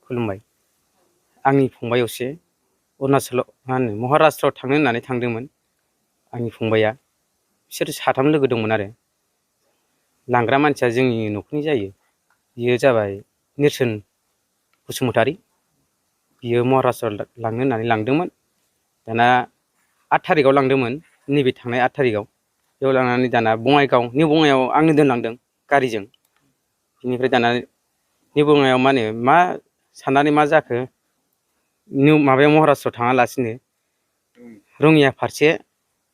खुलुमबाय आंनि फंबाय असे अरुणाचलाव मा होनो महाराष्ट्रआव थांनो होननानै थांदोंमोन आंनि फंबाया बिसोर साथाम लोगो दंमोन आरो लांग्रा मानसिया जोंनि न'खरनि जायो बियो जाबाय नेरसोन बसुमतारी बियो महाराष्ट्रआव लांनो होननानै लांदोंमोन दाना 8 थारिखआव लांदोंमोन नैबे थांनाय 8 थारिखआव बेयाव लांनानै दाना बङाइगाव निउ बङाइयाव आंनो दोनलांदों गारिजों बिनिफ्राय दाना निउ बङाइयाव मा होनो मा साननानै मा जाखो माबायाव महाराष्ट्रआव थाङालासिनो रङिया फारसे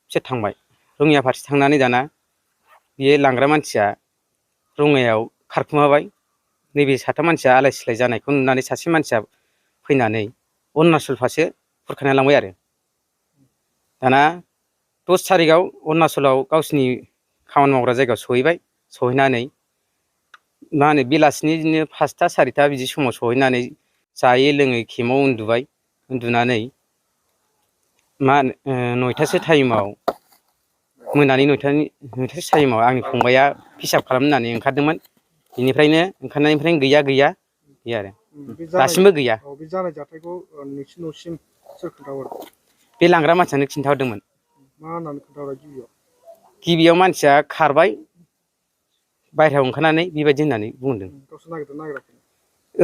बिसोर थांबाय रङिया फारसे थांनानै दाना बियो लांग्रा मानसिया रङियायाव खारखुमाबाय नैबे साथाम मानसिया आलाय सिलाय जानायखौ नुनानै सासे मानसिया फैनानै अरुणाचल फारसे खुरखाना लांबाय आरो दाना 10 थारिखआव अरुणाचलाव गावसिनि खामानि मावग्रा जायगायाव सहैबाय सहैनानै मा होनो बेलासिनि बिदिनो 5टा 4टा बिदि समाव सहैनानै जायै लोङै केम्पआव उन्दुबाय उन्दुनानै मा होनो 9टासो टाइमाव मोनानि 9टासो टाइमाव आंनि फंबाया पिसाब खालामनो होननानै ओंखारदोंमोन बेनिफ्रायनो ओंखारनायनिफ्रायनो गैया आरो दासिमबो गैया बे जानाय जाथायखौ नोंसिनि न'सिम सोर खोन्थाहरो बे लांग्रा मानसियानो खिन्थाहरदोंमोन मा होननानै खोन्थाहरबाय गिबियाव मानसिया खारबाय बायहेरायाव ओंखारनानै बेबायदि होननानै बुंदों गावसोर नागिरदों नागिराखै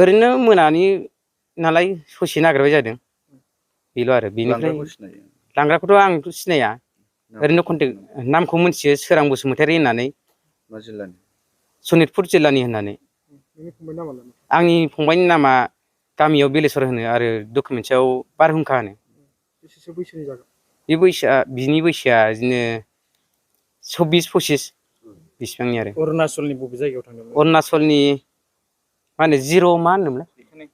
ओरैनो मोनानि नालाय ससे नागिरबाय जादों बेल' आरो बेनिफ्राय लांग्राखौथ' आंथ' सिनाया ओरैनो कन्टेक्ट नामखौ मिथियो सोरां बसुमतारी होननानै मा जिल्लानि सनितपुर जिल्लानि होननानै आंनि फंबायनि नामा गामियाव बेलेश्वर होनो आरो डकुमेन्टसआव बारहुंखा होनो बेसेसो बैसोनि जागोन बे बैसोआ बिनि बैसोआ बिदिनो 24-25 बिसिबांनि आरो अरुणाचलनि बबे जायगायाव थांदोंमोन अरुणाचलनि मा होनो जिर' मा होनोमोनलाय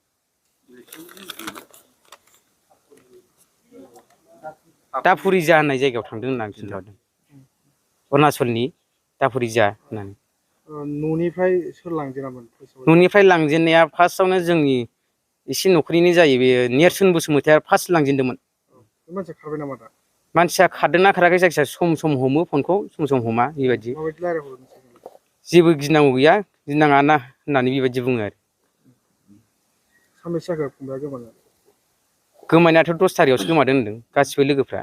दापुरिजा होननाय जायगायाव थांदों होननानै खिन्थाहरदों अरुणाचलनि दापुरिजा होननानै न'निफ्राय सोर लांजेनामोन न'निफ्राय लांजेननाया फार्स्टआवनो जोंनि एसे न'खरनिनो जायो बेयो नेरसोन बसुमतारीया फार्स्ट लांजेनदोंमोन बे मानसिया खारबाय नामा दा मानसिया खारदोंना खाराखै जायखिया सम हमो फनखौ सम हमा बेबायदि माबायदि रायज्लायहरो जेबो गिनांगौ गैया गिनाङा ना होननानै बेबायदि बुङो आरो सानबेसे जाखो फंबाया गोमानायाथ' 10 थारिखआवसो गोमादों होनदों गासिबो लोगोफ्रा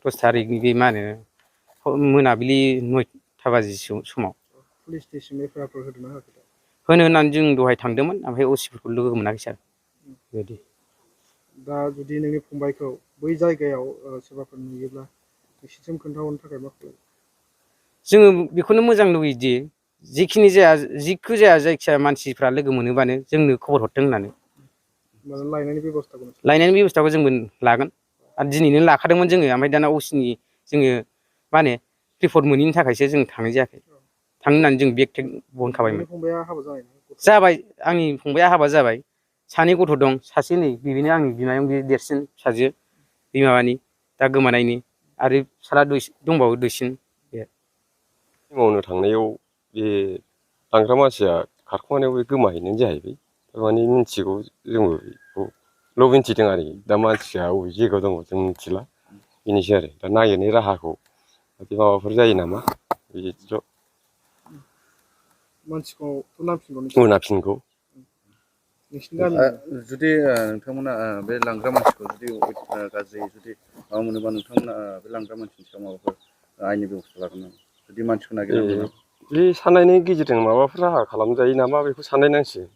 10 थारिखनि बे मा होनो मोनाबिलि 9टा बाजि समाव पुलिस स्टेसन एफआइआरफोर होदोंना होआखै होनो होननानै जों दहाय थांदोंमोन ओमफ्राय असिफोरखौ लोगो मोनाखै सार बेबायदि दा जुदि नोंनि फंबायखौ बै जायगायाव सोरबाफोर नुयोब्ला नोंसिनिसिम खोन्थाहरनो थाखाय मा खालामो जोङो बेखौनो मोजां लुगैयोदि जिखिनि जाया जिखु जाया जायखिया मानसिफ्रा लोगो मोनोबानो जोंनो खबर हरथों होननानै लायनायनि बेब'स्थाखौ जोंबो लागोन आरो दिनैनो लाखादोंमोन जोङो ओमफ्राय दाना असिनि जोङो मा होनो रिपर्ट मोनैनि थाखायसो जों थांनाय जायाखै थांनो होननानै जों बेग थेग बहनखाबायमोन जाबाय आंनि फंबाया हाबा जाबाय 2 गथ' दं सासे नै बेनो आंनि बिमायं बे देरसिन फिसाजो बे माबानि दा गोमानायनि आरो फिसाला दंबावो दुइसिन मावनो थांनायाव बे लांग्रा मानसिया खारखुमानायाव बे गोमाहैनाय जाहैबाय थारमाने मिथिगौ जोंबो बेखौल' मिथिदों आरोखि दा मानसिया बबे जायगायाव दङ जों मिथिला बेनोसै आरो दा नागिरनाय राहाखौ बिदि माबाफोर जायो नामा बिदिल' मोनाफिनगौ जुदि नोंथांमोना बे लांग्रा मानसिखौ जुदि गाज्रि जुदि माबा मोनोबा नोंथांमोना बे लांग्रा मानसिनि सायाव माबाफोर आयेननि बेब'स्था लागोन नामा जुदि मानसिखौ नागिरनांगौ बे साननायनि गेजेरजों माबाफोर राहा खालामजायो नामा बेखौ साननाय नांसिगोन